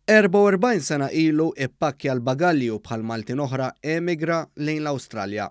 44 sena ilu ippakkja l-bagalji u bħal Maltin oħra emigra lejn l-Awstralja.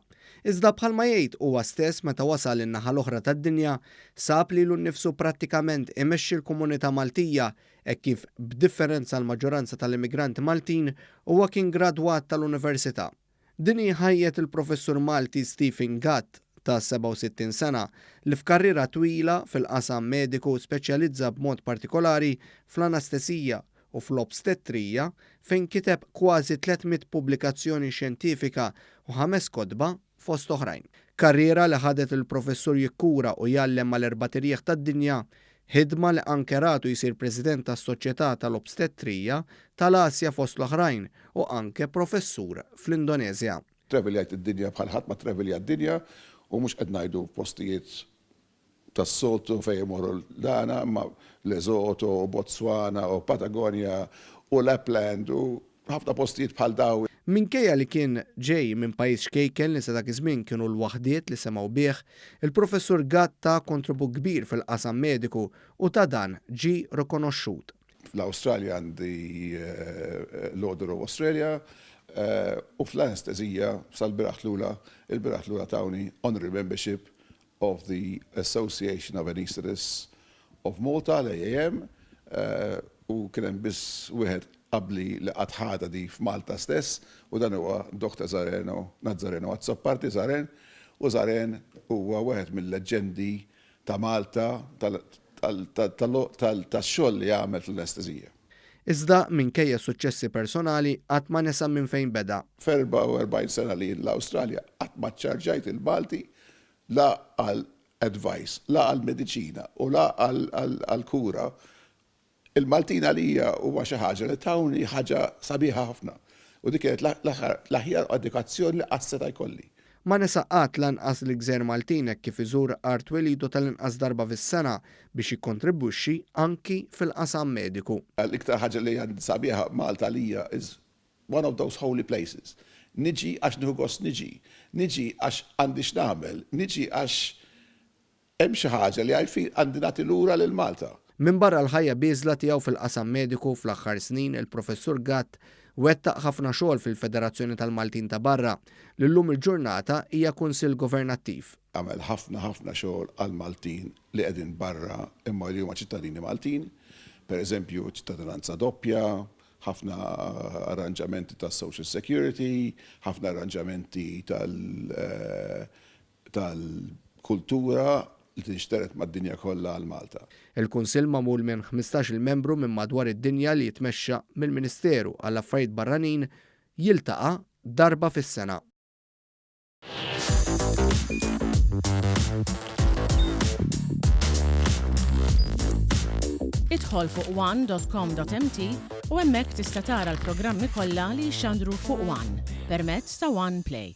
Iżda bħalma jgħid huwa stess meta wasal in-naħa l-oħra tad-dinja sab lilu nnifsu prattikament imexxi l-komunità Maltija hekk kif b'differenza għall-maġġoranza tal-immigranti Maltin huwa kien gradwat tal-università. Din hi ħajjet il-Professur Malti Stephen Gatt ta' 67 sena li f'karriera twila fil-qasam mediku speċjalizza b'mod partikolari fl-anastesija u fl-obstetrija fejn kiteb kważi 300 pubblikazzjoni xjentifika u ħames kotba fost oħrajn. Karriera li ħadet lill-Professur jikkura u jgħallem mal-erbat irjieħ tad-dinja Ħidma li anke ratu jsir President tas-Soċjetà tal-Obstetrija tal-Asja fost l-oħrajn u anke professur fl-Indoneżja. Traveljajt id-dinja bħal ħadd ma travelja d-dinja u mhux qed ngħidu postijiet tas-soltu fejn imorru l-dana imma Lesotho u Botswana u Patagonia u Lapland u ħafna postijiet bħal dawn. Minkejja li kien ġej minn pajjiż ċkejken li sa dak iż-żmien kienu l-waħdiet li semgħu bih, il-Professur Gatt ta kontribut kbir fil-qasam mediku u ta' dan ġie rikonoxxut. Fl-Awstralja għandi l-Order of Australia u fl-anestesija sal-bieraħ lura, il-bieraħ lura tawni Honorary Membership of the Association of Anaesthetists of Malta, l-AAM, u kien hemm biss wieħed qabli li qatt ħadha di f'Malta stess u dan huwa Doctor Zareno Nazzareno Azzopardi Zaren u Zaren huwa wieħed mill-leġġendi ta' Malta tax-xogħol li għamel fl-anestesija. Iżda minkejja s-suċċessi personali qatt ma nesa minn fejn beda. F'44 sena li jien l-Awstralja qatt ma ċċarġajt il-Malti la għal advice, la għal mediċina u la għal kura. Il-Maltin għalija huma xi ħaġa li tawni ħaġa sabiħa ħafna u dik kienet l-aħjar edukazzjoni li qatt seta' jkolli. Ma nesa qatt lanqas lill-gżejjer Maltin hekk kif iżur art twelidu tal-inqas darba fis-sena biex jikkontribwixxi anki fil-qasam mediku. L-iktar ħaġa li għandi sabiħa Malta għalija is one of those holy places. Niġi għax nieħu gost niġi. Niġi għax għandi x'nagħmel. Niġi għax hemm xi ħaġa li I feel għandi nagħti lura lil Malta. Minbarra l-ħajja bieżla tiegħu fil-qasam mediku fl-aħħar snin il-Professur Gatt wettaq ħafna xogħol fil-Federazzjoni tal-Maltin ta' Barra li llum il-ġurnata hija kunsill governattiv. Għamel ħafna ħafna xogħol għall-Maltin li qegħdin barra imma li huma ċittadini Maltin, per eżempju ċittadinanza doppja, ħafna arranġamenti tas-social security, ħafna arranġamenti tal-kultura li tinxtered mad-dinja kollha għal Malta. Il-Kunsill magħmul minn 15-il membru minn madwar id-dinja li jitmexxa mill-Ministeru għall-Affarijiet Barranin jiltaqa' darba fis-sena. Idħol fuq one.com.mt u hemmhekk tista' tara l-programmi kollha li jixxandru fuq One permezz ta' One Play.